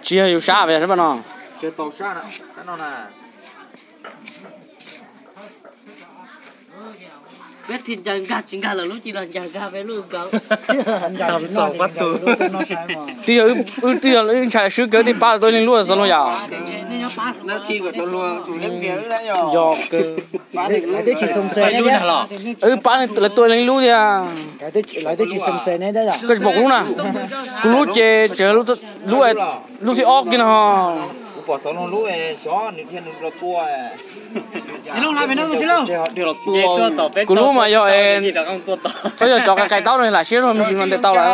Tsis yog yus sab pes sab no. Peb thi ncaws nkag tsis nkag lawm lub ci los ncaws nkag peb lub nkaus. Twb yog wb, twb yog wb ntshai swb kawg thiaj pab lawv tua ib leeg lub xov luag yom. Yog, wb pab lawv tua ib leeg lub thiab. Koj tsis pom kuv lub na, kuv lub ces tseem lub, lub thib ob kiag no. Kuv lub mas yog, txhob yog cov qais qais taub no lam siab no me ntsis mas ntes tau lawm.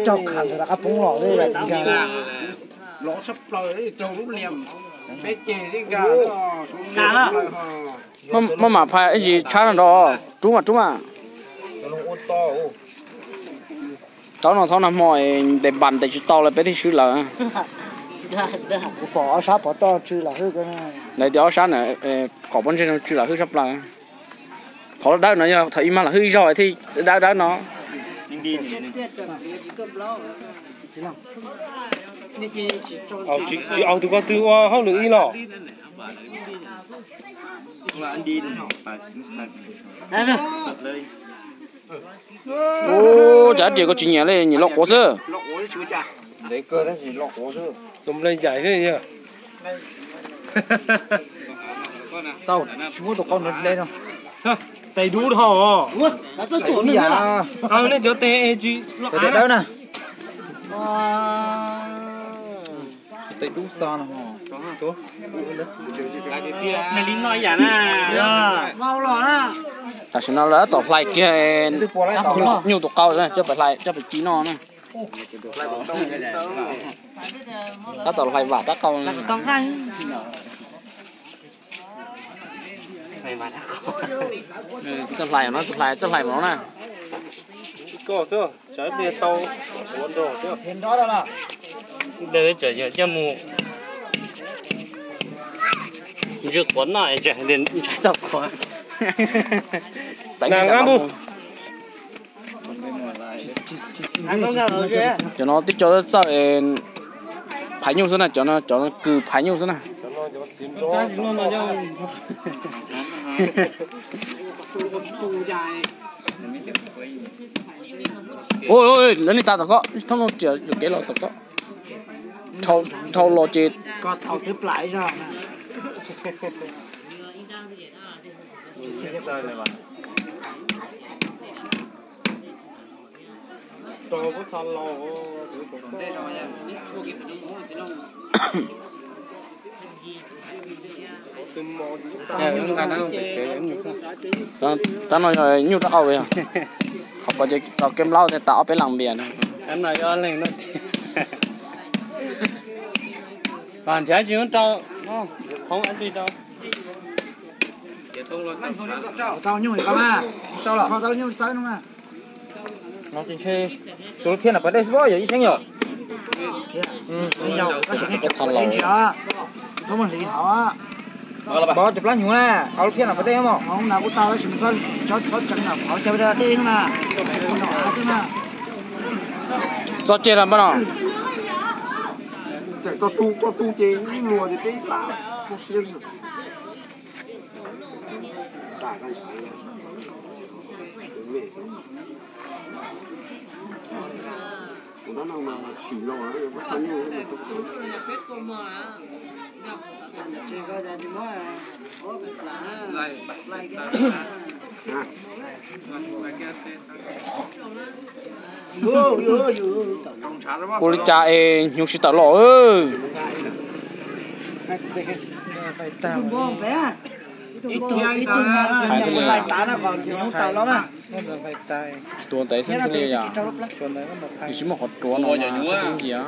Twb raug qhov ntawd rov qab poob los li. Maj mam phais ib ntsis tshab nrog, rub mas rub mas. Taub no thaum nag hmo ntes npas ntes tsis tau lawm peb thiaj swb lawm. Kuv pom ob sab pov toj tsw lam hwj. Ntawd tias ob sab na, qhov pob ntseg no tsw lam hwj sab plaws. Qhov dawb no yog thaum ib mag lam hwj ib zaug thiaj dawb dawb no. Tsis aus tus ko twg ua hauj lwm ib los? Ua cas tias koj tsis nyiam li, nyiam loj quav xwb. Txaus nplees yaim thiab yog. Tau, tsis muab tus qau no hle no. Tes dub dhau os. Tau nej cov tes es tsis loj av na. Tes dub xa no. Li no ib yam na. Tam sim no lawv tab tom hlais kiag nyuj tus qau coj pem ci noj na. Tab tom hlais vam rab qau. Txawj hlais no, txawj hlais, txawj hlais no na. Coj mus ntsw quav noj, ntshai tau quav. Cov no twb cov txawj phaiv nyuj xwb na, cov no cov kws phaiv nyuj xwb na. Lawv nej txav tom ko, thoob no riam yuam kev los tom ko. Dhau los ces Tab no yog nyuj rab qau yog. Qhov ko ces txog kev nplaub thiaj tas ob peb las npias. Nrhiav tsis rau, phoov tsis rau. Tau nyuj tau, tau nyuj txawb no. Xus lub phiab no pas dej xwb yog ib xeeb yog. Pov cov plab hnyuv na, hauv lub phiab no pas dej mog. Txog ceg los npaj no. Ua li cas es hnyuv tsis tawm los? Tuav ntev xwb thiaj li yom. Nws tsis muaj qhov tuav no mas tsis ntsia.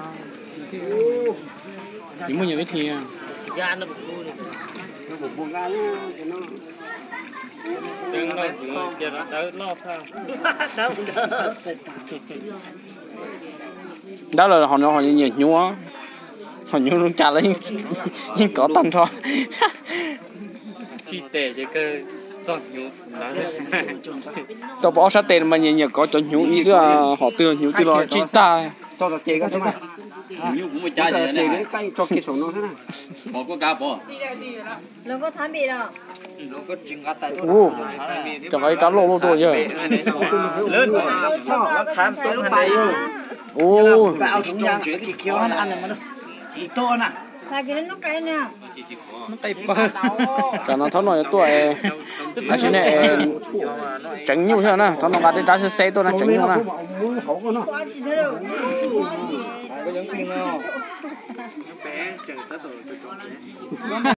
Nws muaj nyias vib thi. Dab laug ho nyiam hnyuv, ho hnyuv zoo cas los yeej kov tag nrho. Tau pom ob sab tes mas nyiam nyiam kov cov hnyuv ib xwb, hom twg hnyuv twg los tsij tag. Ua, cov qab ib rab loj loj tuaj yawg. Ua, tsam no thaum no yuav tuaj, tab sis ne, tseev nyuj thiab na, thaum no nqa tej rab xeb xeb tuaj na tseev nyuj na.